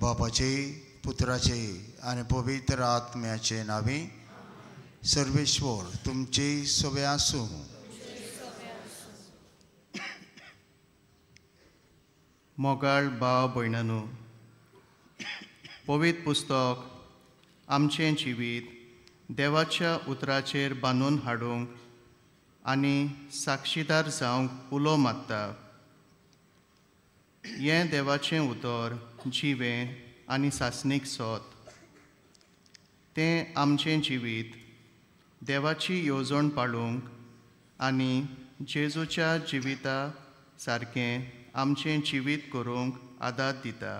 बापाचे पुत्राचे आनी पवित्र आत्म्याचे नांवे. सर्वेश्वर तुमचे सोबे आसूं. मोगाळ भाव भयणांनो, पवित्र पुस्तक आमचें जिवीत देवाच्या उतराचेर बांदून हाडूंक आनी साक्षीदार जावंक उलो मारता. हें देवाचें उतर जिवें आनी सासणीक सोत. तें आमचें जिवीत देवाची येवजण पाळूंक आनी जेजूच्या जिविता सारकें आमचें जिवीत करूंक आदार दिता.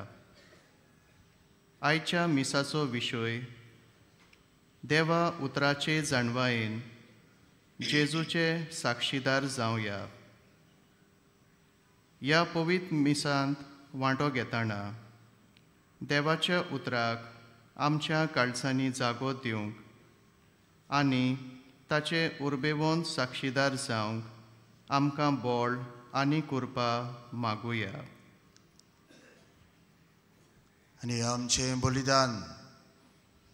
आयच्या मिसाचो विशय देवा उतराचे जाणवायेन जेजूचे साक्षीदार जावया. ह्या पवित्र मिसांत वांटो घेतना देवाच्या उतराक आमच्या काळजांनी जागो दिवंक आनी ताचे उर्बेवंत साक्षीदार जावंक आमकां बळ आनी कृपा मागुया. आनी आमचें बलिदान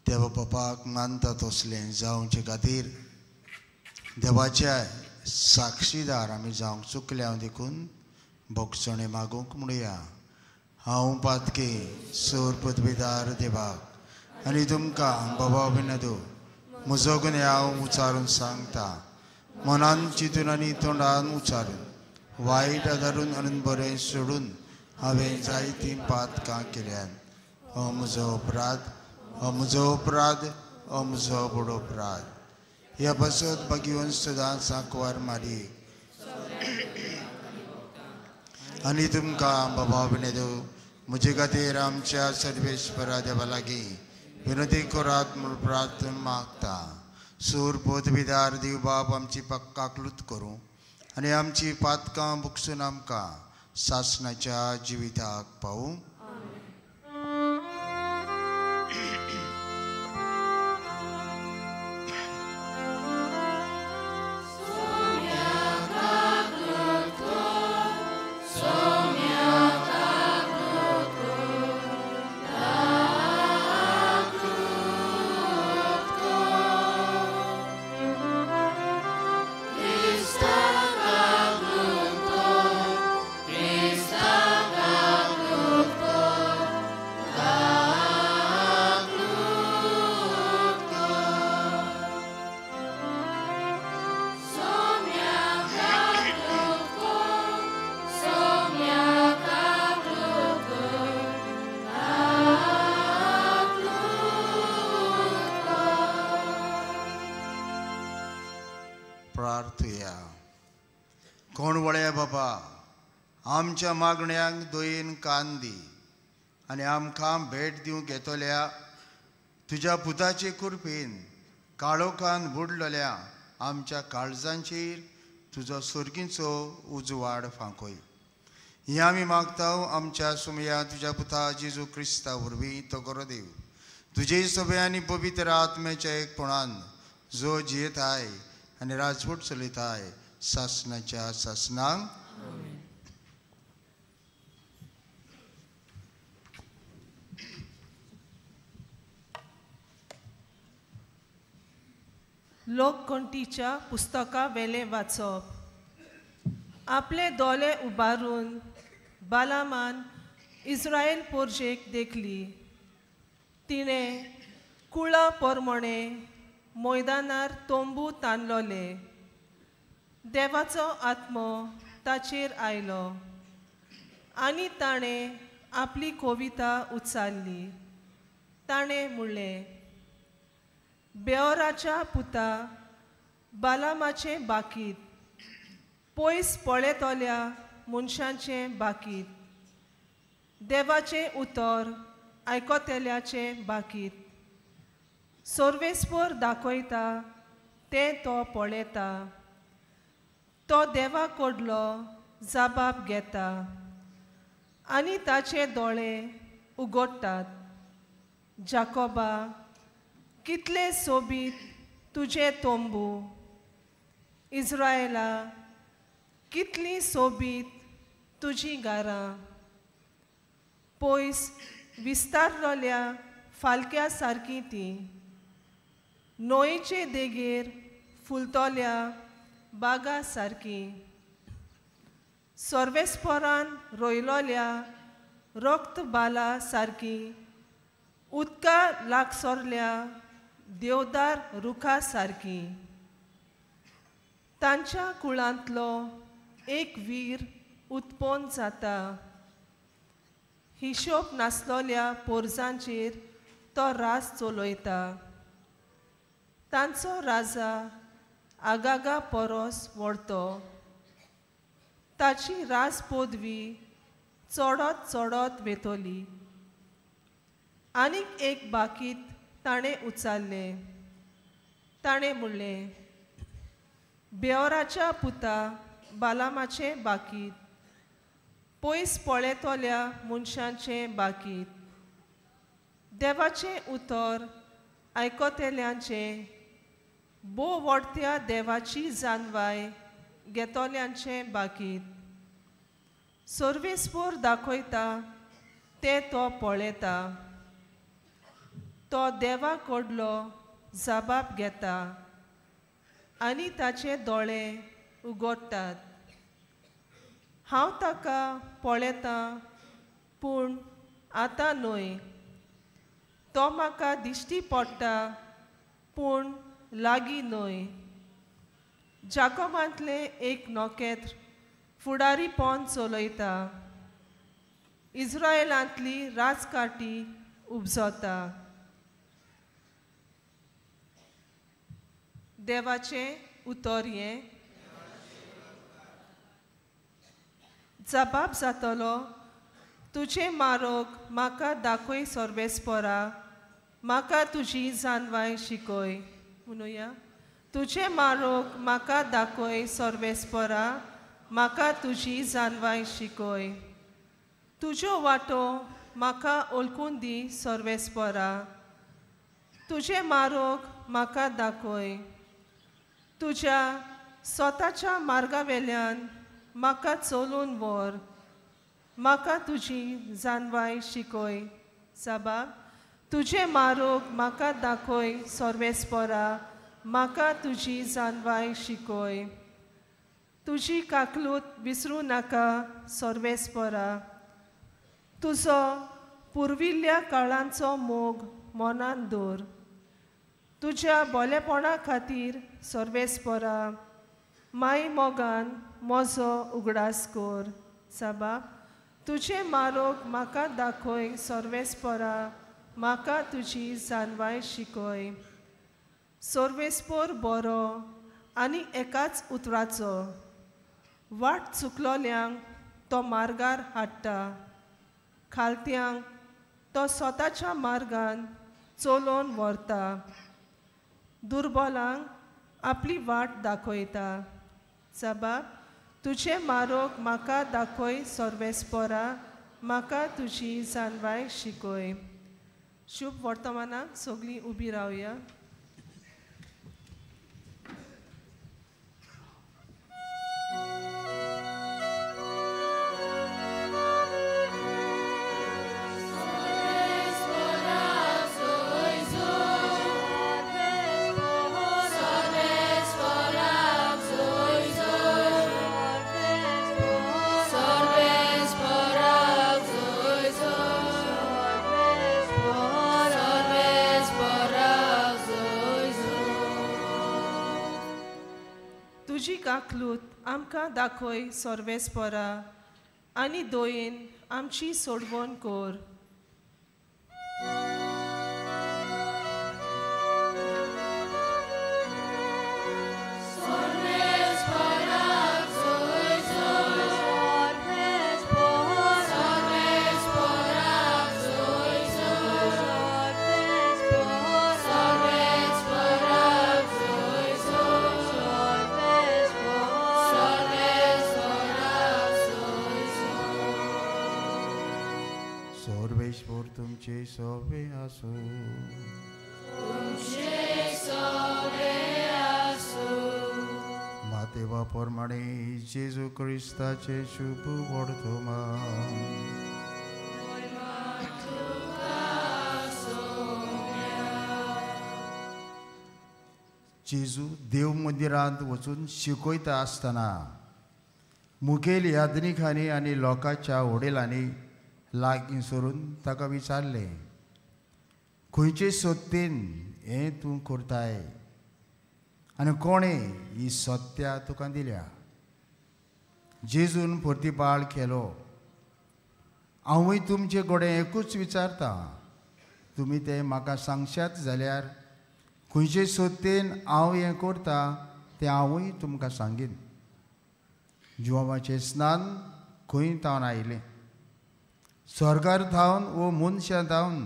देवा बापाक मानता तसलें जावचे खातीर देवाच्या साक्षीदार आमी जावंक चुकल्या देखून भोगसणें मागूंक म्हणुया. हांव पातके सोर पदवीदार देवाक आनी तुमकां बाबा विनदू म्हजो गुन्यांव उचारून सांगता. मनान चिंतून आनी तोंडान उचारून वायट आदारून आनी बरें सोडून हांवें जायतीं पातकां केल्यान. हो म्हजो अपराध, हो म्हजो अपराध, हो म्हजो व्हड अपराध. ह्या पासत भाग्यवंत सदांच सांकवार मारी आनी तुमकां बाबा विनदू म्हजे खातीर आमच्या सर्वेश्वरा देवा लागीं विनती करात म्हूण प्रार्थना मागता. सूर पदवीदार देव बाप आमची काकलूत करूं आनी आमची पातकां बुकसून आमकां सासणाच्या जिविताक पावूं. कोण वळ्या बाबा आमच्या मागण्यांक दयेन कान दी आनी आमकां भेट दिवंक येतल्या तुज्या पुताचे कृपेन काळोखान बुडलेल्या आमच्या काळजांचेर तुजो सर्गीचो उजवाड फांकय. हें आमी मागता आमच्या सुमया तुज्या पुता जेजू क्रिस्ता वरवीं तो करो देव. तुजे सभे आनी पवित्र आत्म्याच्या एकपणान जो जियेताय आनी राजवट चलयताय सासणाच्या सासणांक. लोककोंटीच्या पुस्तका वेलें वाचप. आपले दोळे उबारून बालामान इस्रायल पोरजेक देखली. तिणें कुळा परमणे मैदानार तंबू ताणलोले. देवाचो आत्मो ताचेर आयलो आनी ताणें आपली कविता उच्चारली. ताणें म्हणलें, बेओराच्या पुता बालामाचें बाकीत, पयस पळयतल्या मनशांचें बाकीत, देवाचें उतर आयकतल्याचें बाकीत. सर्वेस्पर दाखयता तें तो पळयता, तो देवा कडलो जबाब घेता आनी ताचे दोळे उगडटात. जाकोबा कितले सोबीत तुजे तंबू, इस्रायला कितली सोबीत तुजी घरां. पयस विस्तारलोल्या फालक्या सारकी ती, न्हंयचे देगेर फुलतल्या बागा सारकी, सर्वेस्परान रोयलोल्या रक्त बाला सारकी, उदका लागसरल्या देवदार रुखा सारकी. तांच्या कुळांतलो एक वीर उत्पन्न जाता, हिशोब नासलोल्या पोरजांचेर तो राज चलयता. तांचो राजा आगागा परस व्हडतो, ताची राज पदवी चडत चडत वेतली. आनीक एक बाकीत ताणें उचारलें, ताणें म्हणलें, बेवराच्या पुता बालामाचें बाकीत, पयस पळयतल्या मनशांचें बाकीत, देवाचें उतर आयकतल्यांचें, भोव व्हडत्या देवाची जानवाय घेतल्यांचें बाकीत. सर्वेस्पोर दाखयता तें तो पळयता, तो देवा कडलो जबाब घेता आनी ताचे दोळे उगडटात. हांव ताका पळयतां पूण आतां न्हय, तो म्हाका दिश्टी पडटा पूण लागीं न्हय. जाकोबांतलें एक नखेत्र फुडारीपण चलयता, इस्रायलांतली राजकाठी उपजता. देवाचें उतर हें. जबाब जातलो, तुजें मारोग म्हाका दाखय सर्वेस्परा, म्हाका तुजी जानवाय शिकय. म्हणुया, तुजें मारोग म्हाका दाखय सर्वेस्परा, म्हाका तुजी जानवाय शिकय. तुज्यो वाटो म्हाका वळखून दी सर्वेस्परा, तुजें मारोग म्हाका दाखय. तुज्या स्वताच्या मार्गा वेल्यान म्हाका चलून व्हर, म्हाका तुजी जानवाय शिकय. साबाब, तुजें मारोग म्हाका दाखय सर्वेस्परा, म्हाका तुजी जानवाय शिकय. तुजी काकलूत विसरूं नाका सर्वेस्परा, तुजो पुर्विल्ल्या काळांचो मोग मनान दवर. तुज्या बोलेपणा खातीर सर्वेस्परा, माय मोगान म्हजो उगडास कर. साबाब, तुजें मारोग म्हाका दाखय सर्वेस्परा, म्हाका तुजी जानवाय शिकय. सर्वेस्पोर बरो आनी एकाच उतराचो, वाट चुकलोल्यांक तो मार्गार हाडटा, खालत्यांक तो स्वताच्या मार्गान चलोवन व्हरता, दुर्बलांक आपली वाट दाखयता. साबाब, तुजें मारोग म्हाका दाखय सर्वेस्परा, म्हाका तुजी जानवाय शिकय. शुभ वर्तमानाक सगळीं उबी रावया. तुजी काकलूत आमकां दाखय सर्वेस्परा, आनी दयेन आमची सोडवण कर. तुमचे सोबे आसो, तुमचे सोबे आसो. मातेवा प्रमाणे जेजू क्रिस्ताचे शुभ वर्तमान. जेजू देव मंदिरांत वचून शिकयता आसतना मुखेल यादनिकांनी आनी लोकांच्या वडिलांनी लागीं सरून ताका विचारलें, खंयचे सत्तेन हें तूं करताय आनी कोणें ही सत्या तुका दिल्या? जेजून प्रतिपाळ केलो, हांवूय तुमचे कडेन एकूच विचारता, तुमी तें म्हाका सांगशात जाल्यार खंयचे सत्तेन हांव हें करता तें हांवूय तुमकां सांगीन. जुवांवाचें स्नान खंय थावन आयलें? स्वर्गार थावन वो मनशां थावन?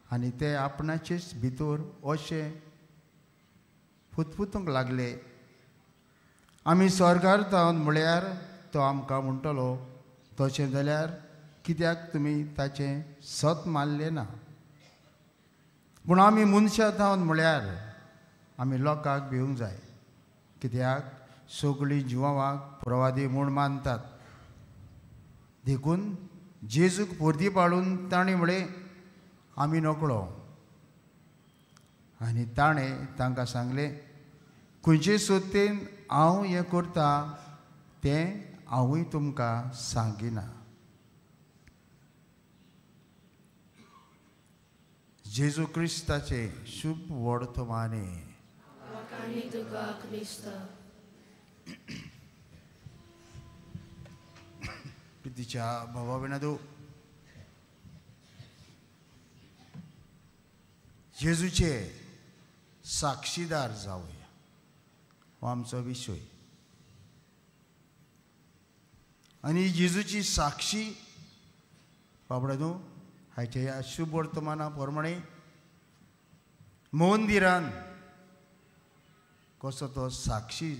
आनी ते आपणाचेच भितर अशें फुतफुतूंक लागले, आमी स्वर्गार थावन म्हळ्यार तो आमकां म्हणटलो, तशें जाल्यार कित्याक तुमी ताचें सत मानलें ना? पूण आमी मनशां थावन म्हळ्यार आमी लोकांक भिवंक जाय, कित्याक सगळीं जिवांक प्रवादी म्हूण मानतात. देखून जेजूक परती पाळून ताणें म्हळें, आमी नकळो. आनी ताणें तांकां सांगलें, खंयचे सत्तेन हांव हें करता तें हांवूय तुमकां सांगिना. जेजू क्रिस्ताचें शुभ वर्तमाने. प्रितीच्या भावा भयणांनो, जेजूचे साक्षीदार जावया हो आमचो विशय. आनी जेजूची साक्षी बाबड्यांनो हाच्या ह्या शुभ वर्तमाना प्रमाणे मंदिरान कसो तो साक्षी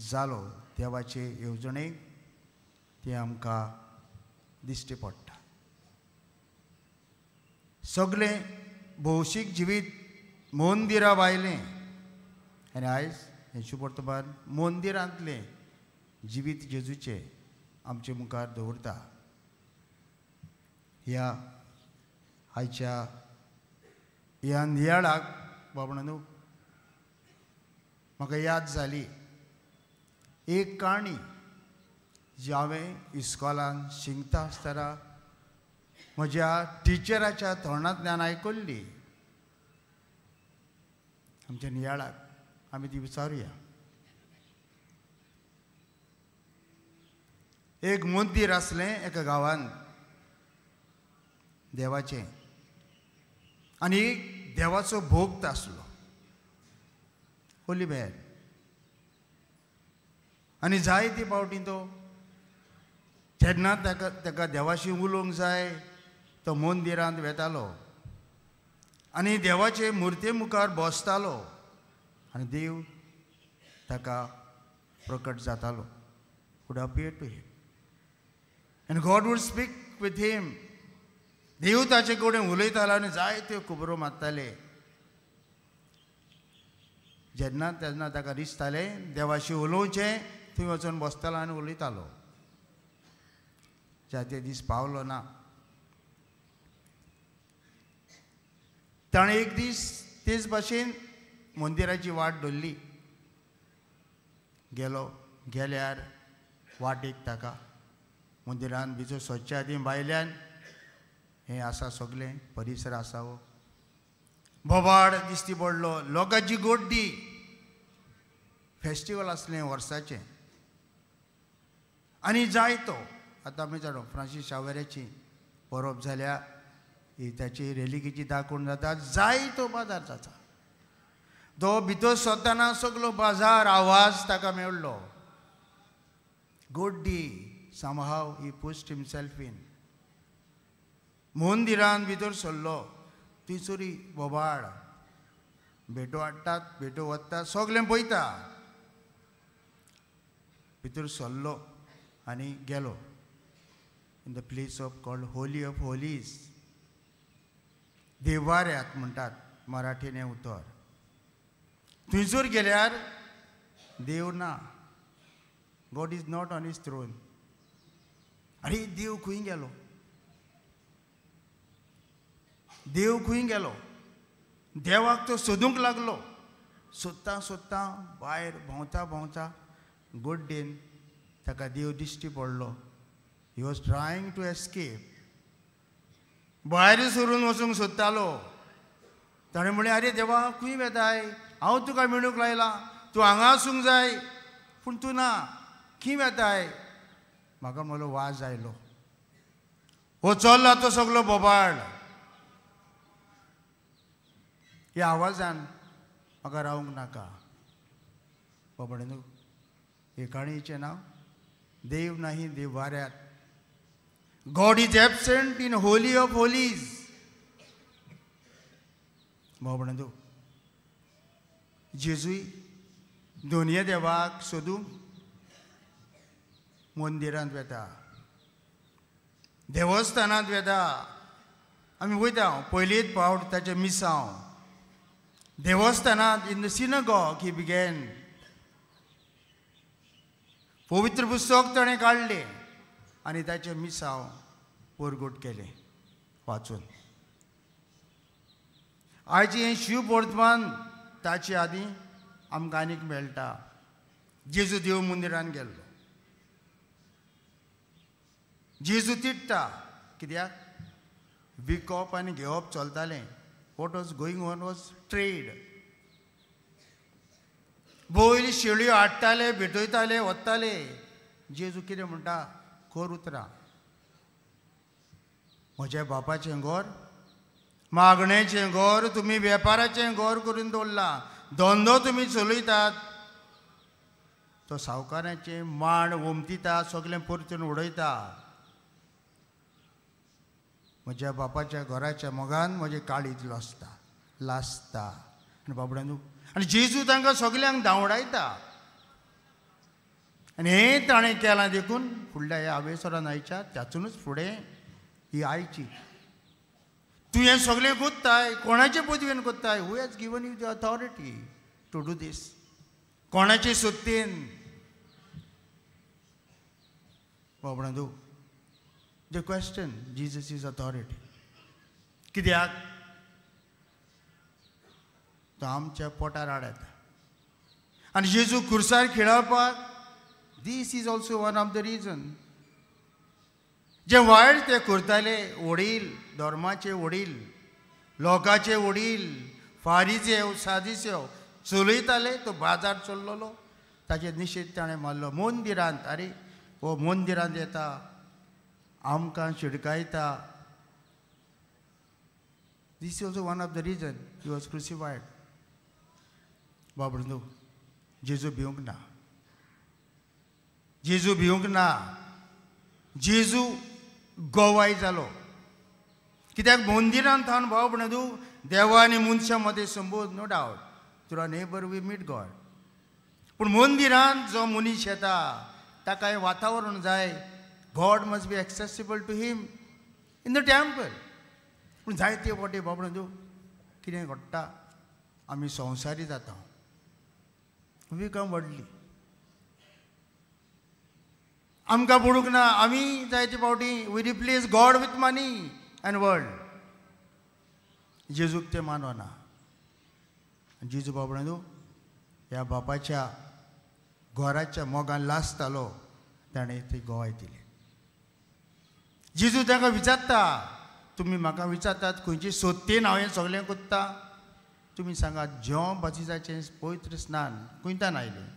जालो देवाचे येवजणेक तें आमकां दिश्टी पडटा. सगळें भौशीक जिवीत मंदिरा भायलें आनी आयज हें शुभ वर्तमान मंदिरांतलें जिवीत जेजूचें आमचे मुखार दवरता. ह्या आयच्या ह्या नियाळाक बाबणांनो म्हाका याद जाली एक काणी जी हांवें इस्कॉलान शिकता आसतना म्हज्या टिचराच्या तोंडांतल्यान आयकल्ली. आमच्या नियाळाक आमी ती विचारुया. एक मंदीर आसलें एका गांवांत देवाचें, आनी देवाचो भोक्त आसलो, होली बेर. आनी जायते फावटी तो जेन्ना ताका ताका देवाशी उलोवंक जाय तो मंदिरांत वेतालो आनी देवाचे मुर्ते मुखार बसतालो आनी देव ताका प्रकट जातालो. Would appear to him and God would speak with him. देव ताचे कडेन उलयतालो आनी जायत्यो खबरो मारताले. जेन्ना तेन्ना ताका दिसतालें देवाशी उलोवचें, थंय वचून बसतालो आनी उलयतालो. जायते दीस पावलो ना. ताणें एक दीस तेच भाशेन मंदिराची वाट धरली. गेलो, गेल्यार वाटेक ताका मंदिरान भितर सरच्या आदीं भायल्यान हें आसा सगळें परिसर आसा हो बोबाड दिश्टी पडलो, लोकांची गोड्डी. फेस्टिवल आसलें वर्साचें आनी जायतो आतां आमी जाणो फ्रांसीस शावेराची परब जाल्या, ही ताची रेलिकेची दाखोवण जाता, जायतो बाजार जाता. तो भितर सरतना सगलो बाजार आवाज ताका मेळ्ळो. गोड्डी somehow he pushed himself in. मंदिरान भितर सरलो, थंयसरी बोबाड, भेटो हाडटात, भेटो वतात, सगळें पळयता. भितर सरलो आनी गेलो in the place of called holy of holies. देवाऱ्यात म्हणटात मराठीन हें उतर. थंयसर गेल्यार देव ना. God is not on his throne. अरे देव खंय गेलो? देव खंय गेलो? देवाक तो सोदूंक लागलो. सोदता सोदता भायर भोंवता भोंवता गोड्डेन ताका देव दिश्टी पडलो. He was trying to escape. भायर सरून वचूंक सोदतालो. ताणें म्हणलें, आरे देवा खंय वेताय, हांव तुका मेळूंक लायलां, तूं हांगा आसूंक जाय, पूण तूं ना, खंय वेताय? म्हाका म्हणलो वाज आयलो, हो चल्ला तो सगलो बोबाळ, ह्या आवाजान म्हाका रावंक नाका. बाबा न्हू, हे काणयेचें नांव देव नाही देवाऱ्यात. God is absent in holy of holies. बाबा न्हू, जेजूय दोनये देवाक सोदूंक मंदिरांत वेता, देवस्थानांत वेता. आमी वयता पयलींच पावट ताचें मिसांव देवस्थानांत. In the synagogue he began. पवित्र पुस्तक ताणें काडलें आनी ताचें मिसांव परगट केलें वाचून. आयज हें शिव वर्तमान ताचे आदीं आमकां आनीक मेळटा. जेजू देव मंदिरान गेल्लो. जेजू तिट्टा कित्याक विकप आनी घेवप चलतालें. What was going on was trade. बैल शेळयो हाडटाले, भेटयताले, वताले. जेजू कितें म्हणटा, खर उतरां, म्हज्या बापाचें घर मागणेचें घर, तुमी वेपाराचें घर करून दवरलां, धंदो तुमी चलयतात, तो सावकाराचें मांड ओमतिता, सगळें परतून उडयता. म्हज्या बापाच्या घराच्या मोगान म्हजें काळीज लसता लासता. आनी बाबड्यानू, आनी जेजू तांकां सगल्यांक धांवडायता. आनी हें ताणें केलां देखून फुडल्या ह्या आवेसरान आयच्या तातूनच फुडें ही आयची. तूं हें सगळें कोत्ताय, कोणाचे पदवेन कोत्ताय? Who has given you the authority to do this? कोणाचे सत्तेन? बाबड्यानू, the question Jesus is authority. कित्याक तो आमच्या पोटार आड येता. आनी जेजू खुर्सार खेळोवपाक, this is also one of the reason. जे वायट ते करताले, वडील धर्माचे वडील, लोकांचे वडील, फारीजेव सादिसेव चलयताले, तो बाजार चल्लोलो, ताचेर निशेध ताणें मारलो. मंदिरांत, आरे हो मंदिरांत येता, आमकां शिडकायता. This is also one of the reason he was crucified. बाबडो जेजू भिवंक ना, जेजू भिवंक ना. जेजू गोवाय जालो. कित्याक मंदिरांत थावन भाव म्हणू देवा आनी मनशां मदें संबोध, no doubt through neighbour we meet God. पूण मंदिरांत जो मनीस येता ताका हें वातावरण जाय. God must be accessible to him in the temple. पूण जायते फावटी बाबडो तूं कितें घडटा, आमी संवसारी जाता, we become व्हडली, आमकां पडूंक ना. आमी जायते फावटी we replace God with money and world. जेजूक तें मानवना. जेजू बाबडो तूं ह्या बापाच्या घराच्या मोगान लासतालो, ताणें ती गोवाय दिली. जेजू तांकां विचारता, तुमी म्हाका विचारतात खंयची सत्तेन हांव हें सगळें कोत्ता, तुमी सांगात जेव बातिजाचें पवित्र स्नान खंयतान आयलें?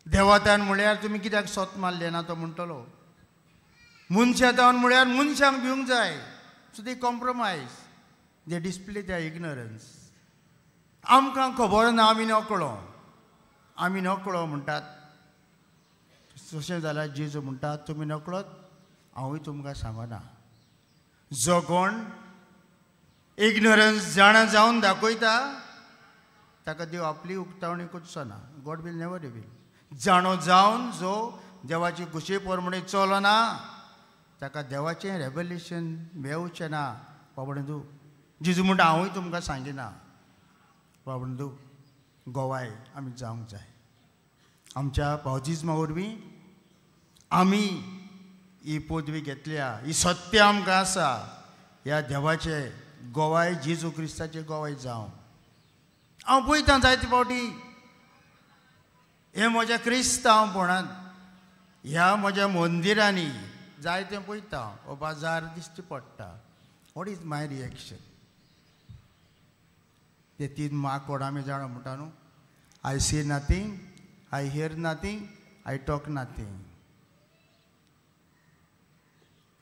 देवातान म्हळ्यार तुमी कित्याक सोत मारलें ना? तो म्हणटलो. मनशातान म्हळ्यार मनशांक भिवंक जाय. So they compromise, they display their ignorance. आमकां खबर ना, आमी नकळो, आमी नकळो म्हणटात. तशें जाल्यार जेजू म्हणटा, तुमी नकळत, हांवूय तुमकां सांगना. जो कोण इग्नोरन्स जाणा जावन दाखयता ताका देव आपली उक्तावणी करचो ना. God will never reveal. जाणो जावन जो देवाची खुशी प्रमाणे चलना ताका देवाचें रेवल्युशन मेळचें ना. बाबडो जेजू म्हणटा, हांवूय तुमकां सांगिना. बाबडो गोवाय आमी जावंक जाय. आमच्या बावतिज्मा वरवीं आमी ही पदवी घेतल्या, ही सत्य आमकां आसा. ह्या देवाचे गोवाय, जेजू क्रिस्ताचे गोवाय जावं. हांव पळयतां जायते फावटी हें म्हज्या क्रिस्तांवपणान ह्या म्हज्या मंदिरांनी जायतें पळयता, हो बाजार दिश्टी पडटा. What is my reaction? ते तीन माकोड आमी जाणा म्हणटा न्हू, I see nothing, I hear nothing, I talk nothing.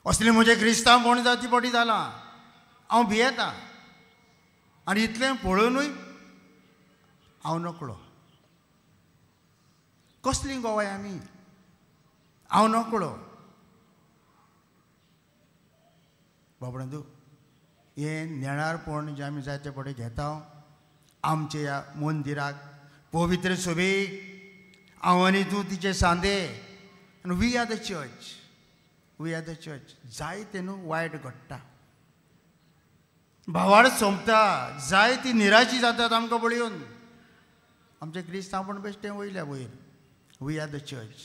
असलें म्हजें क्रिस्तांवपण जाती फावटी जालां. हांव भियेता आनी इतलें पळोवनूय हांव नकळो. कसली गोवाय आमी? हांव नकळो. बाबड्यांतू हें नेणारपण जें आमी जायते फावटी घेता आमच्या ह्या मंदिराक, पवित्र सभेक, हांव आनी तूं तिचे सांदे. आनी we are the church, we are the church. जायतें न्हू वायट घडटा, भावार्थ सोंपता, जायती निराशी जातात आमकां पळोवन. आमचें क्रिस्तांवपण बेश्टें वयल्या वयर. We are the church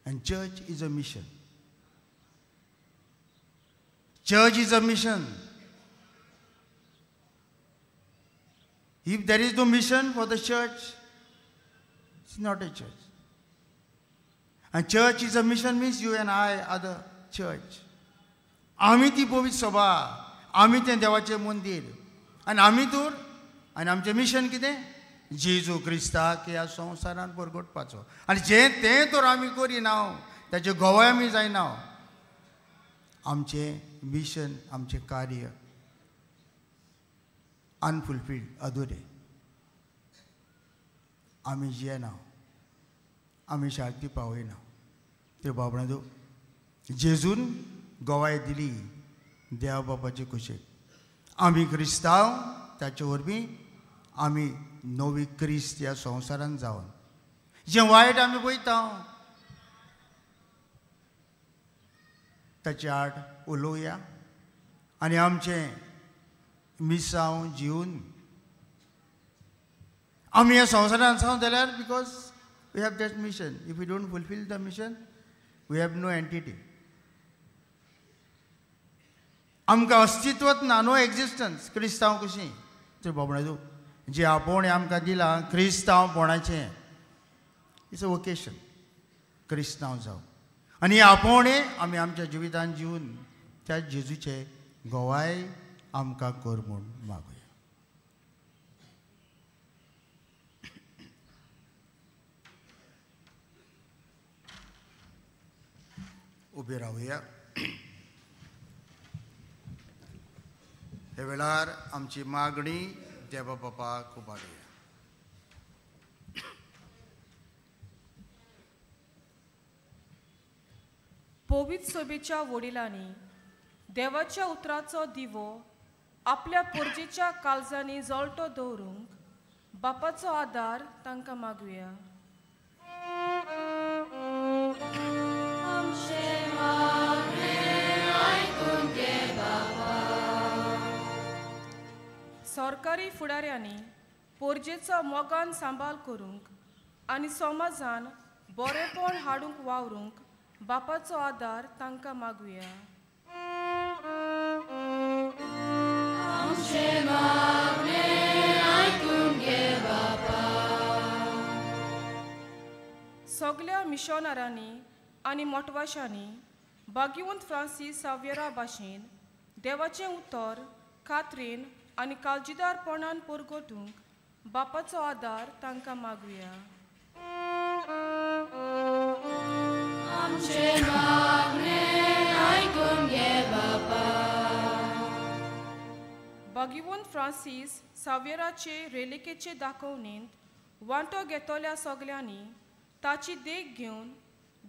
and church is a mission. Church is a mission. If there is no mission for the church, it's not a church. And church is a mission means you and I are the church. आमी ती पवित्र सभा, आमी तें देवाचें मंदीर आनी आमी तर आनी आमचें मिशन कितें? जेजू क्रिस्ताक ह्या संवसारान परगटपाचो. आनी जें तें तर आमी करिना, ताचे गोवाय आमी जायना, आमचें मिशन, आमचें कार्य अनफुलफिल्ड, अधुरें. आमी जियेना, आमी शांती पावयना. ते बाबड्यांतू जेजून गोवाय दिली देव बापाचे कुशीक. आमी क्रिस्तांव, ताचे वरवीं आमी नवी क्रिस्त ह्या संवसारान जावन जें वायट आमी पळयता ताचे आड उलोवया आनी आमचें मिसांव जिवन आमी ह्या संवसारान आसा जाल्यार, because we have that mission. If we don't fulfil the mission, we have no entity. आमकां अस्तित्वच ना, नो एक्झिस्टन्स. क्रिस्तांव कशीं तर बाबड्यांतू जें आपोवणें आमकां दिलां क्रिस्तांवपणाचें, it's a vocation. क्रिस्तांव जावं आनी हें आपोवणें आमी आमच्या जिवितान जिवन त्या जेजूचे गोवाय आमकां कर म्हूण मागुया. उबे रावया. हे वेळार आमची मागणी देवा बापाक उबारुया. पवित्र सभेच्या वडिलांनी देवाच्या उतराचो दिवो आपल्या पोरजेच्या काळजांनी जळटो दवरूंक बापाचो आदार तांकां मागुया. सरकारी फुडाऱ्यांनी पोरजेचो मोगान सांबाळ करूंक आनी समाजान बरेपण हाडूंक वावरूंक बापाचो आदार तांकां मागुया. सगल्या मिशनरांनी आनी मोटवाशांनी भाग्यवंत फ्रांसीस साव्यरा भाशेन देवाचें उतर खात्रेन आनी काळजीदारपणान परगटूंक बापाचो आदार तांकां मागुया. भाग्यवंत फ्रांसीस साव्यराचे रेलिकेचे दाखोवणेंत वांटो घेतल्या सगल्यांनी ताची देख घेवन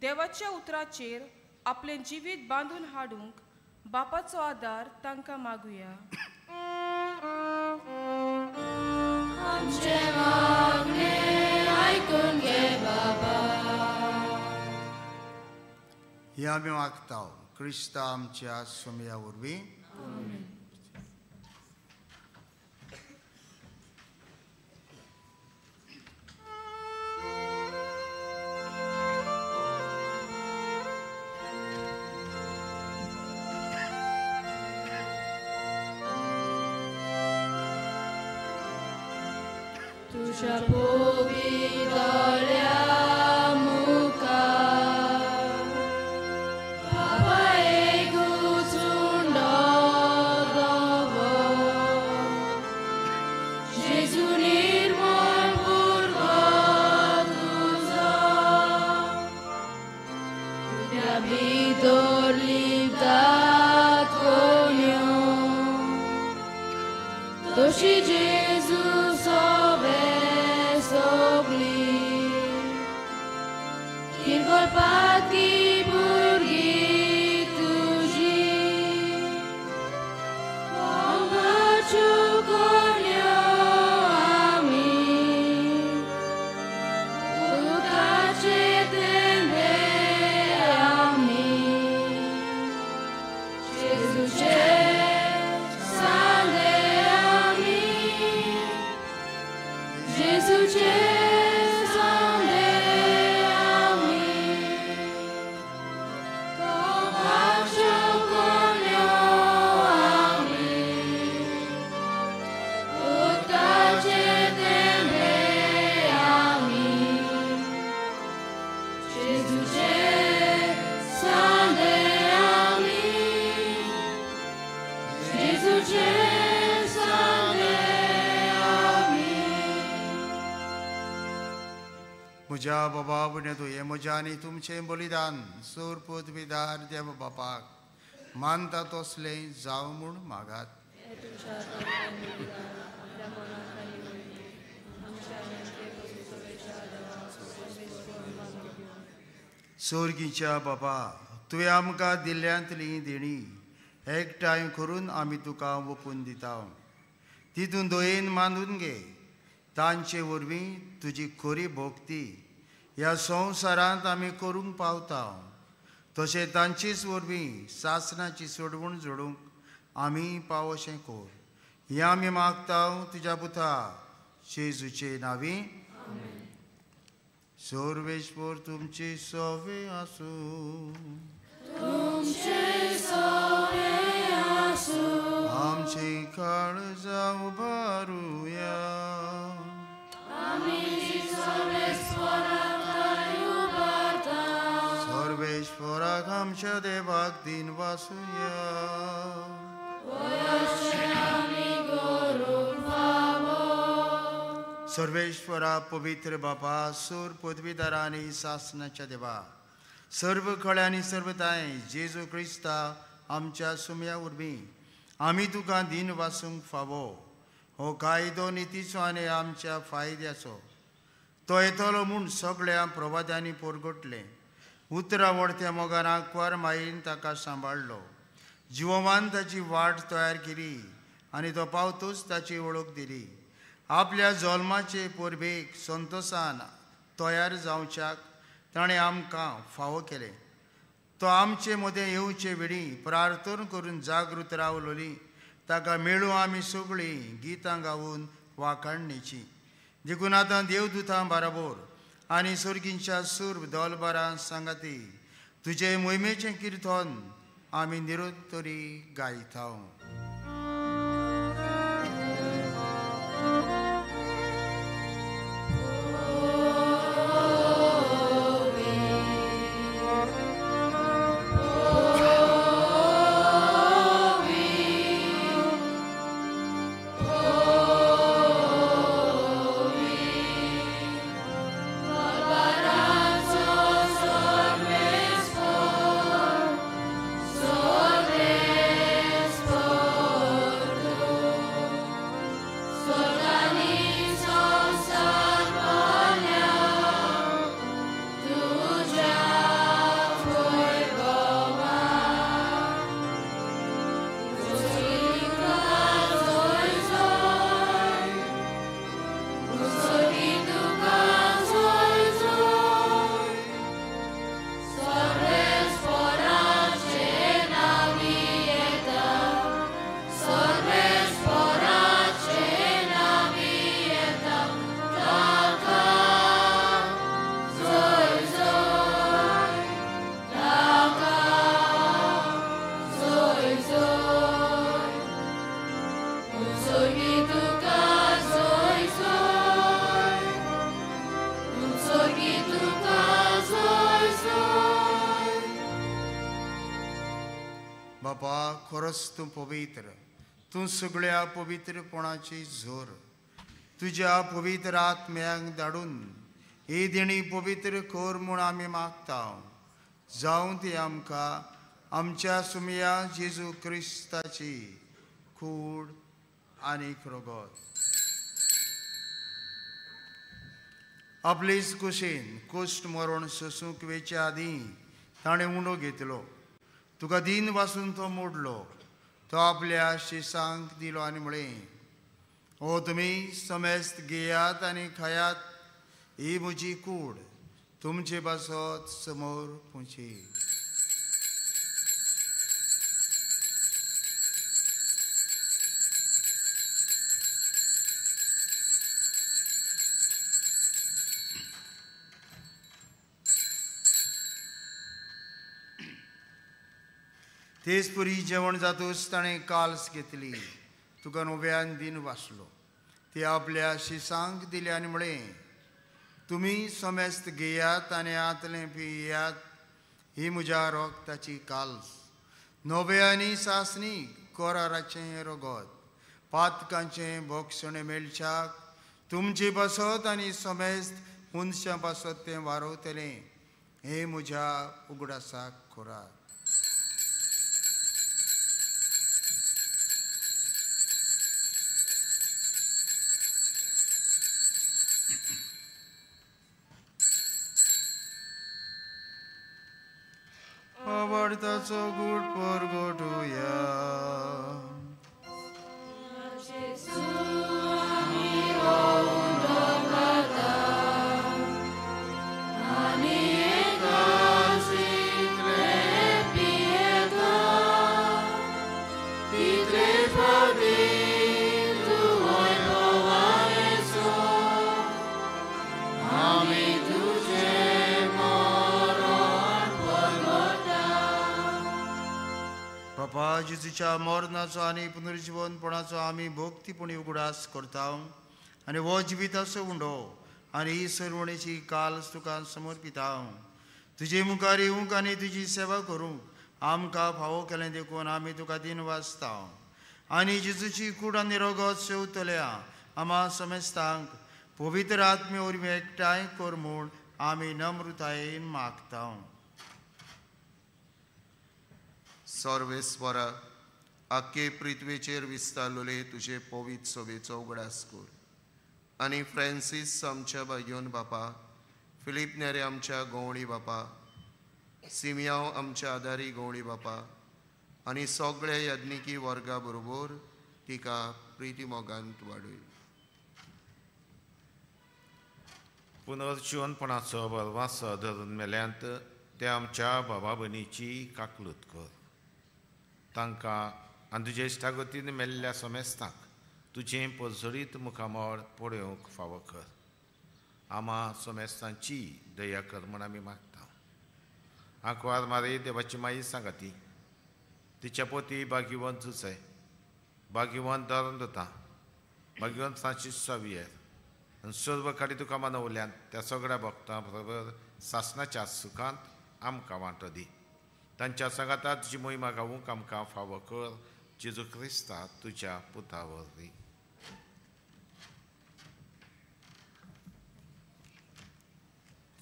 देवाच्या उतराचेर आपलें जिवीत बांदून हाडूंक बापाचो आदार तांकां मागुया. हे आमी मागता क्रिस्ता आमच्या सोमया वरवीं. म्हज्या बाबा पुण्य तुवें म्हज्या आनी तुमचें बलिदान सूर पूत विदार देव बापाक मानता तसलें जावं म्हूण मागात. सोर्गीच्या बाबा तुवें आमकां दिल्ल्यांतली देणी एकठांय करून आमी तुका ओपून दिता. तितून दयेन मानून घे. तांचे वरवीं तुजी खरी भक्ती ह्या संवसारांत आमी करूंक पावता. तशें तांचेच वरवीं सासणाची सोडवण जोडूंक आमी पावोशें कोर. हें आमी मागता तुज्या पुता जेजूचे नांवी. सर्वेश्वर तुमचे सवे आसूं. आमचे काळजां उबारुया. सर्वेश्वराक आमच्या देवाक दिन वासुया. सर्वेश्वरा पवित्र बापा सूर पदवीदारा आनी सासनाच्या देवा सर्व कळ्यांनी सर्वताय जेजू क्रिस्ता आमच्या सुम्या वरवीं आमी तुका दिन वासूंक फावो. हो कायदो नितीचो आनी आमच्या फायद्याचो तो येतलो म्हूण सगळ्या प्रवाद्यांनी पोरगटलें. उतरां वडत्या मोगान आंकवार मायेन ताका सांबाळ्ळो. जिवमान ताची वाट तयार केली आनी तो पावतूच ताची वळख दिली. आपल्या जल्माचे परबेक संतोसान तयार जावच्याक ताणें आमकां फावो केलें. तो आमचे मदें येवचे वेळी प्रार्थना करून जागृत रावलोली. ताका मेळूं आमी सगळीं गितां गावन वाखाणणेची. देखून आतां देवदूतां बाराबोर आनी सोर्गींच्या सूर दलबारां सांगाती तुजे मोहिमेचें किर्तन आमी निरोत्तरी गायता. Sorbes बापा खरोच तूं पवित्र, तूं सगळ्या पवित्रपणाची जोर। तुज्या पवित्र आत्म्याक धाडून ही देणी पवित्र कर म्हूण आमी मागता। जावं ती आमकां आमच्या सुमया जेजू क्रिस्ताची कूड आनी रगत। आपलेच कुशीन कुश्ट मरण सोसूंक वेचे आदीं ताणें उंडो घेतलो, तुका दीन वासून तो मोडलो, तो आपल्या शिसांक दिलो आनी म्हळें, ओ तुमी समेस्त घेयात आनी खायात, ही म्हजी कूड तुमचे पासत समोर पुची। तेच पुरी जेवण जातूच ताणें काल्स घेतली, तुका नव्यान दिन वाचलो, ती आपल्या शिसांक दिली आनी म्हळें, तुमी समेस्त घेयात आनी आतलें पियात, ही म्हज्या रगताची काल्स, नवे आनी सासणी कराराचें रगत, पातकांचें भोगसणें मेळच्याक तुमचे पासत आनी समेस्त मनशां पासत तें वारवतलें, हें म्हज्या उगडासाक करात। आवडताचो गूट परगटुया। बापा जेजूच्या मरणाचो आनी पुनर्जिवनपणाचो आमी भक्तीपणी उगडास करता आनी हो जिविताचो उंडो आनी ही सरवणेची काल तुका समर्पिता। तुजे मुखार येवंक आनी तुजी सेवा करूंक आमकां फावो केलें देखून आमी तुका दिन वाचता आनी जेजूची कूड आनी रगत सेवतल्या आमा समेस्तांक पवित्र आत्मे वरवीं एकठांय कर म्हूण आमी नम्रतायेन मागता। सर्वेस्वरा, आख्खे पृथ्वेचेर विस्तारलेले तुजे पवित्र सभेचो उगडास कर आनी फ्रांसीस आमच्या भाग्योन बापा, फिलीप नेरे आमच्या गवळी बापा, सिमियांव आमच्या आदारी गवळी बापा आनी सगळे याज्ञिकी वर्गा बरोबर तिका प्रिती मोगांत वाडय। पुनर्जिवनपणाचो बलवासो धरून मेल्यांत त्या आमच्या बाबा भयणीची काकलूत कर, तांकां आनी तुजे इश्टागतीन मेल्ल्या समेस्तांक तुजें परजळीत मुखामळ पळोवंक फावो कर। आमा समेस्तांची दया कर म्हूण आमी मागता। आंकवार मारी देवाची माई सांगाती, तिच्या पोती भाग्यवंत जुसे, भाग्यवंत धरण दता, भाग्यवंत फ्रांसीस सावियर आनी सर्व खाडी तुका मानवल्यान त्या सगळ्या भक्तां बरोबर सासनाच्या सुखांत आमकां वांटो दी। तांच्या सांगाता तुजी मोहिमा गावूंक आमकां फावो कर, जेजू क्रिस्ता तुज्या पुता वरवीं।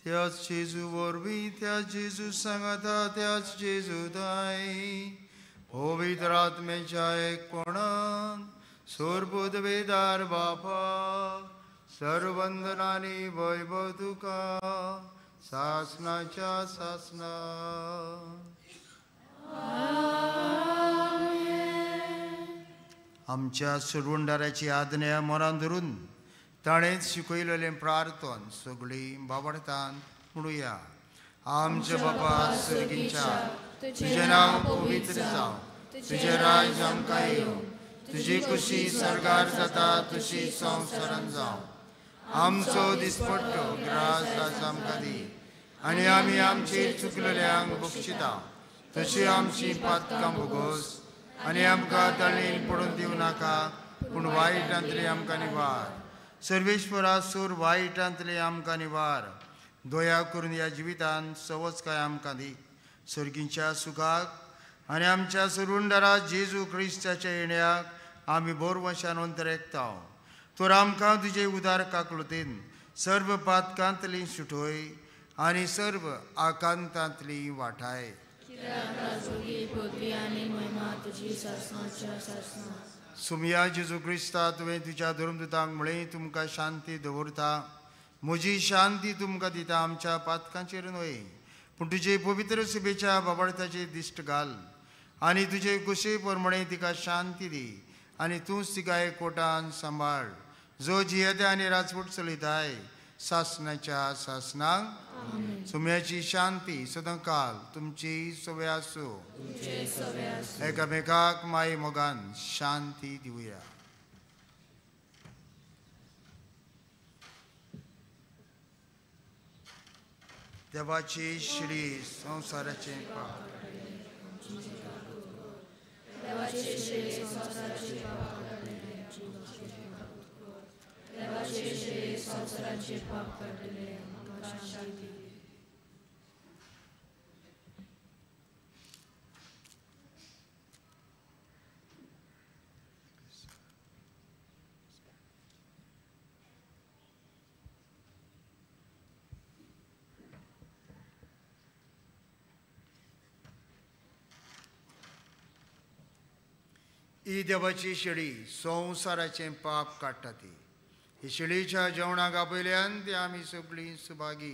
त्याच जेजू वरवीं, त्याच जेजू सांगाता, त्याच जेजू दाय पवित्र आत्म्याच्या एकपणान सोरबुदवेदार बापा सर्वंदनानी वैभव तुका सासनाच्या सासना। आमच्या सुरवंडाराची आज्ञा मरान धरून ताणें शिकयलेलें प्रार्थन सगळीं बाबडतान म्हणुया। आमच्या बापा सर्गीच्या, तुजें नांव पवित्र जावं, तुजें राज्य आमकां येवं, तुजी खुशी सर्गार जाता तशी संवसारान जावं। आमचो दिसपट्टो ग्रास आज आमकां दी आनी आमी आमचेर चुकलेल्यांक बक्षिता तशी आमची पातकां भोगोस आनी आमकां तळीन पडून दिवं नाका, पूण वायटांतली आमकां निवार। सर्वेश्वरा सूर वायटांतली आमकां निवार, दया करून ह्या जिवितान सवजकाय आमकां दी, सर्गींच्या सुखाक आनी आमच्या सुरुंडरा जेजू क्रिस्ताच्या येण्याक आमी बोरवशान अंतरेकता. तर आमकां तुजे उदार काकलुतीन सर्व पातकांतली सुटोय आनी सर्व आकांतांतली वाठाय. सुमया जेजू क्रिस्ता, तुवें तुज्या धर्मदूतांक म्हळें तुमकां शांती दवरता, म्हजी शांती तुमकां दिता, आमच्या पातकांचेर न्हय पूण तुजे पवित्र सभेच्या बाबार्थाचेर दिश्ट घाल आनी तुजे कुशे प्रमाणे तिका शांती दी आनी तूंच तिका एकवटान सांबाळ, जो जियेता आनी राजवट चलयताय सासणाच्या सासणाक. सुम्याची शांती सदांकाल तुमची सवे आसूं. एकामेकाक माई मोगान शांती दिवया. देवाची श्री संवसाराचें पाप. ही देवाची शेळी संवसाराचें पाप काडटा ती. ही शेळीच्या जेवणाक आपयल्यान ती आमी सगळीं सुभागी.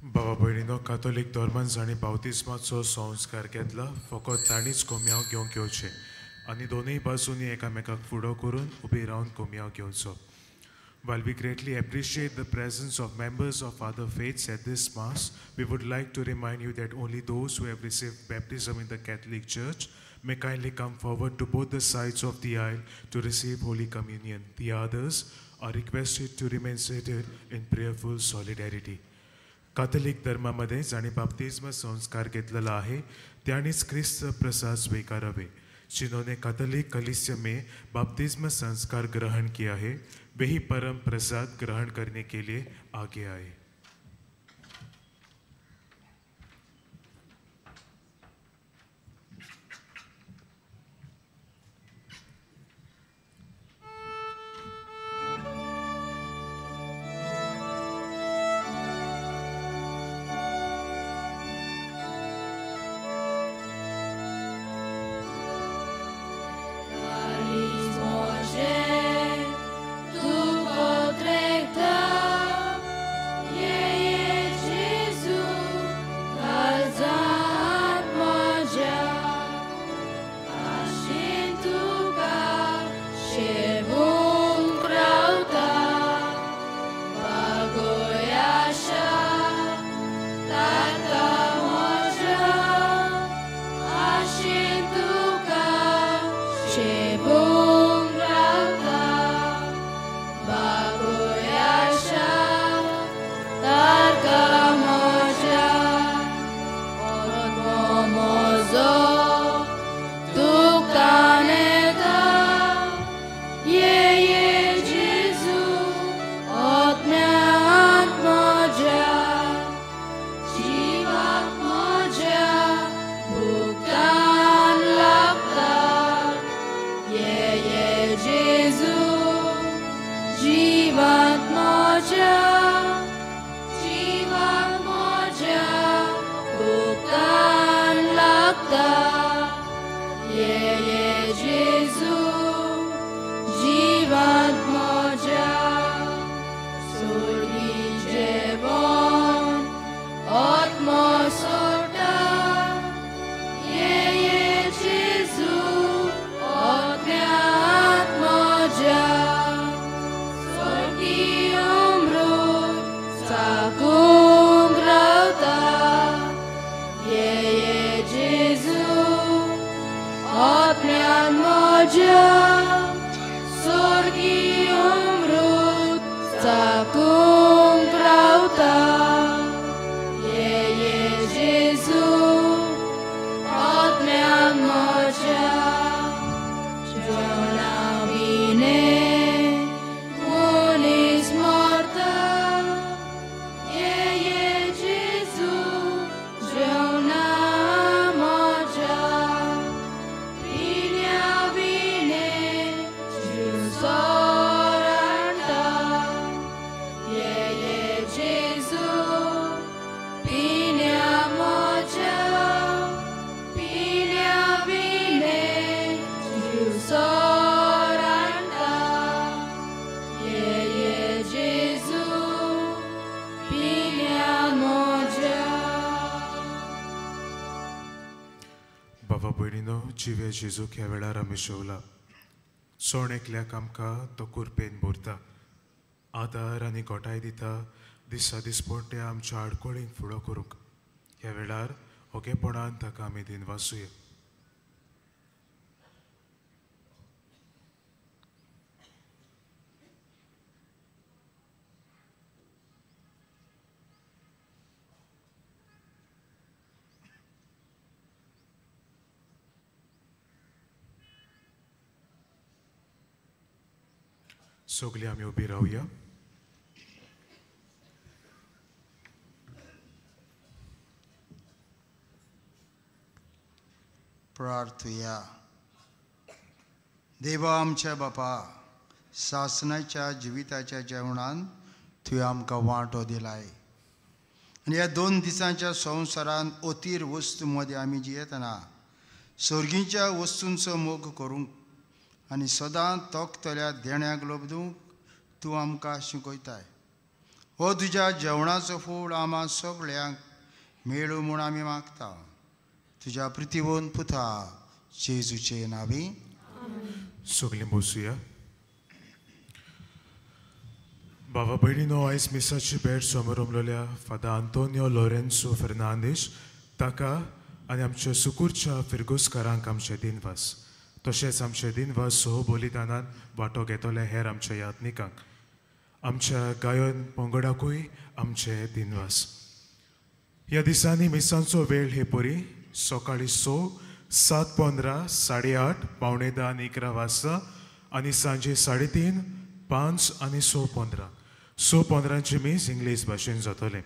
बाबा भयणीनो, कातोलीक धर्मान जांणी बावतिस्माचो संस्कार घेतला फकत तांणीच कोमयांव घेवंक येवचें आनी दोनूय बाजूंनी एकामेकाक फुडो करून उबी रावन कोमयांव घेवचो. While we greatly appreciate the presence of members of other faiths at this Mass, we would like to remind you that only those who have received baptism in the Catholic Church may kindly come forward to both the sides of the aisle to receive Holy Communion. The others are requested to remain seated in prayerful solidarity. Catholic धर्मामध्ये जांणी बाप्तिस्म संस्कार घेतलेला आहे त्यांनीच क्रिस्त प्रसाद स्वीकारावे. जिन्होंने Catholic कलीसिया में बपतिस्मा संस्कार ग्रहण किया है वे ही परम प्रसाद ग्रहण करने के लिए आगे आए. Jonah. बाबा भयणीनो, जिवे जेजूक ह्या वेळार आमी जेवला. सण एकल्याक आमकां तो कुरपेन भरता, आदार आनी गोठाय दिता दिसा दिसपट्टे आमच्या आडकोळींक फुडो करूंक. ह्या वेळार ओगेपणान ताका आमी दिनवासुया. सगळीं आमी उबी रावया. प्रार्थुया. देवा आमच्या बापा, सासणाच्या जिविताच्या जेवणान तुवें आमकां वांटो दिलाय आनी ह्या 2 दिसांच्या संवसारान अतीर वस्तू मदें आमी जियेतना सर्गीच्या वस्तूंचो मोग करूंक आनी सदां तोखतल्या देण्याक लब्दूंक तूं आमकां शिकयताय. हो तुज्या जेवणाचो फूड आमा सगळ्यांक मेळूं म्हूण आमी मागता. तुज्या प्रितीवन पुता जेजूचे नांवी. सगळीं बसुया. बाबा भयणीनो, आयज मिसाची भेट समोर फादर आंतोनियो लोरेन्सो फेर्नांदीश ताका आनी आमच्या सुकूरच्या फिरगोस्कारांक आमचे दिनवास. तशेंच आमचे दिनवास सह बलिदानान वांटो घेतले हेर आमच्या यात्निकांक, आमच्या गायन पंगडाकूय आमचे दिनवास. ह्या दिसांनी मिसांचो वेळ हे परी सकाळीं 6, 7:15, 8:30, 9:45 आनी 11 वाजता आनी सांजे 3:30, 5 आनी 6:15. 6:15 मीस इंग्लीश भाशेन जातलें.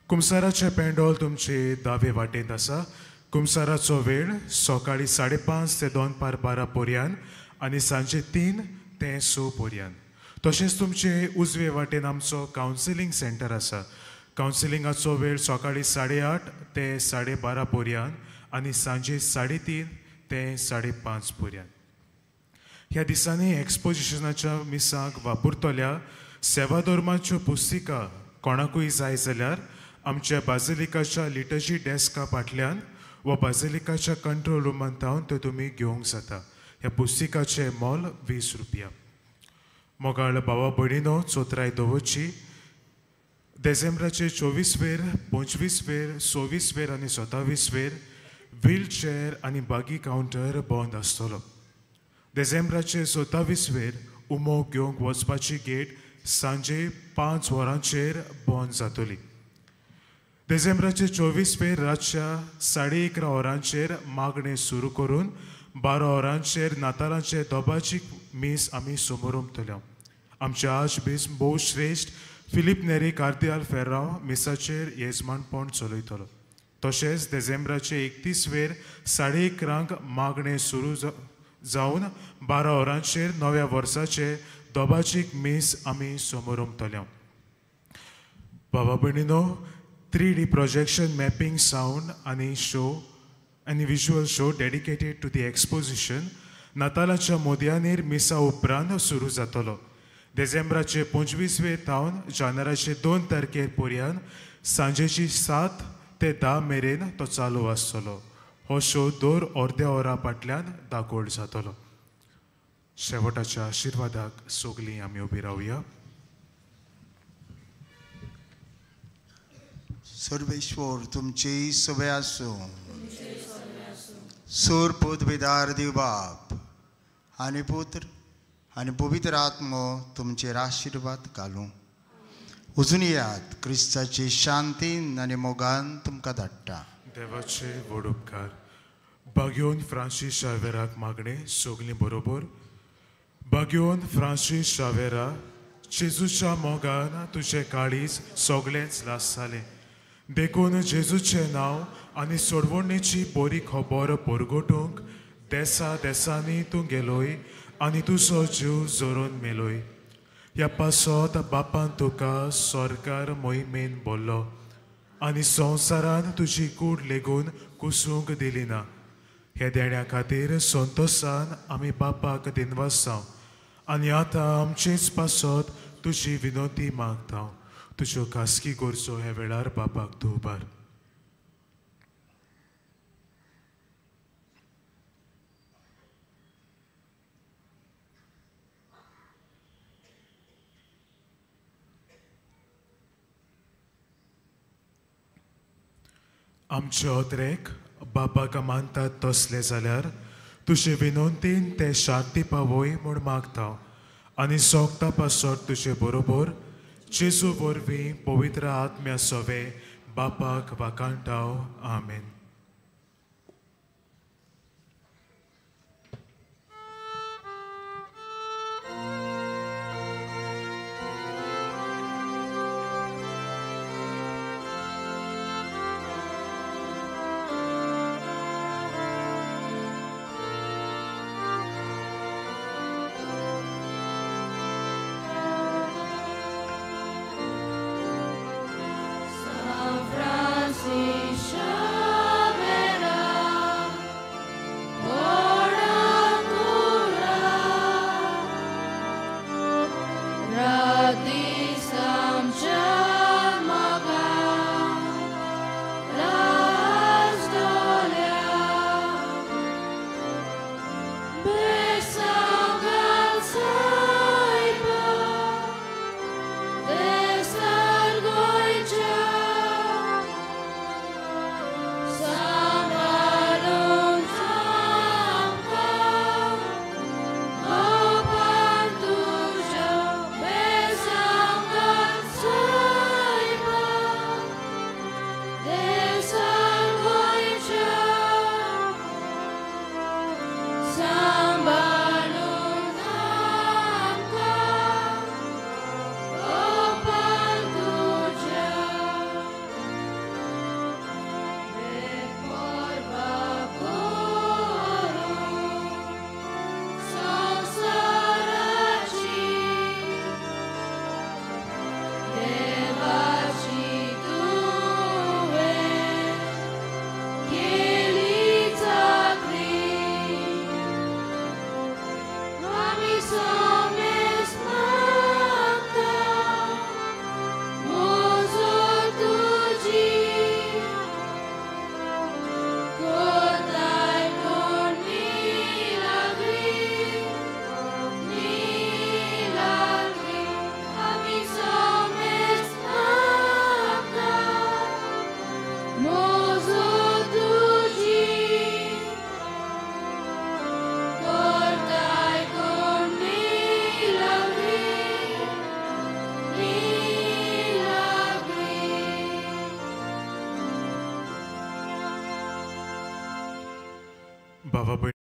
कुमसाराचें पेंडोल तुमचे दावे वाटेंत आसा. कुमसाराचो वेळ सकाळीं 5:30 ते 11:45 पर्यंत आनी सांजे 3 ते 6 पर्यंत. तशेंच तुमचे उजवे वाटेन आमचो कावन्सिलींग सेंटर आसा. कावन्सिलिंगाचो वेळ सकाळीं 8:30 ते 12:30 पर्यंत आनी सांजे 3:30 ते 5:30 पर्यंत. ह्या दिसांनी एक्सपोजिशनाच्या मिसाक वापरतल्या सेवा धर्माच्यो पुस्तिका कोणाकूय जाय जाल्यार आमच्या बाजिलिकाच्या लिटर्जी डेस्का फाटल्यान वा बाजिलिकाच्या कंट्रोल रुमान थावन त्यो तुमी घेवंक जाता. ह्या पुस्तिकाचें मोल 20 रुपया. मोगाळ भावा भयणीनो, चोत्राय दवरची. देसेंब्राचे 24 वेर, 25 वेर, 26 वेर आनी 27 वेर व्हीलचेअर आनी बागी कावंटर बंद आसतलो. देसेंब्राचे 27 वेर उमो घेवंक वचपाची गेट सांजे 5 वरांचेर बंद जातली. देसेंब्राचे 24 वेर रातच्या 11:30 वरांचेर मागणें सुरू करून 12 वरांचेर नातालांचे दोबाची मीस आमी समोरमतले. आमचे आर्चबिश्प भोवश्रेश्ठ फिलीप नेरी कार्दियाल फेर्रांव मिसाचेर येजमानपण चलयतलो. तशेंच देसेंब्राचे 31 वेर 11:30 मागणें सुरू जावन 12 वरांचेर नव्या वर्साचे दोबाचीक मीस आमी समोरमतले. बाबा भयणीनो, 3D projection mapping sound आनी शो आनी visual show dedicated to the exposition नातालाच्या मोदयानीर मिसा उपरांत सुरू जातलो. देसेंब्राचे 25 वे थावन जानेराचे 2 तारखेर पर्यंत सांजेची 7 ते 10 मेरेन तो चालू आसतलो. हो शो दर अर्द्या वरा फाटल्यान दाखोवड जातलो. शेवटाच्या आशिर्वादाक सगळीं आमी उबी रावया. सर्वेश्वर तुमची सभे आसूं. सूर पूत विदार दिव बाप आनी पुत्र आनी पवित्र आत्मो तुमचेर आशिर्वाद घालूं. अजून याद क्रिस्ताची शांतीन आनी मोगान तुमकां धाडटा. देवाचे व्हड उपकार. बाग्योन फ्रांसीस शावेराक मागणें सगळीं बरोबर. बाग्योन फ्रांसीस शावेरा, जेजूच्या मोगान तुजें काळीज सगळेंच लासतालें, देखून जेजूचें नांव आनी सोडवणेची बरी खबर परगटूंक देसा देसांनी तूं गेलोय आनी तुजो जीव जोरून मेलोय. ह्या पासत बापान तुका सरकार मोहिमेन बोल्लो आनी संवसारान तुजी कूड लेगून कुसूंक दिली ना. हे देण्या खातीर संतोसान आमी बापाक दिनवासांव आनी आतां आमचेच पासत तुजी विनोती मागता. तुज्यो खासगी गरजो ह्या वेळार बापाक तूं उबार. आमचे अत्रेक बापाक मानतात तसले जाल्यार तुजे विनंतीन ते शांती पावय म्हूण मागता आनी सोगता पासत तुजे बरोबर जेजू वरवीं पवित्र आत्म्या सवे बापाक वाखाणटाव. आमेन. बाबा.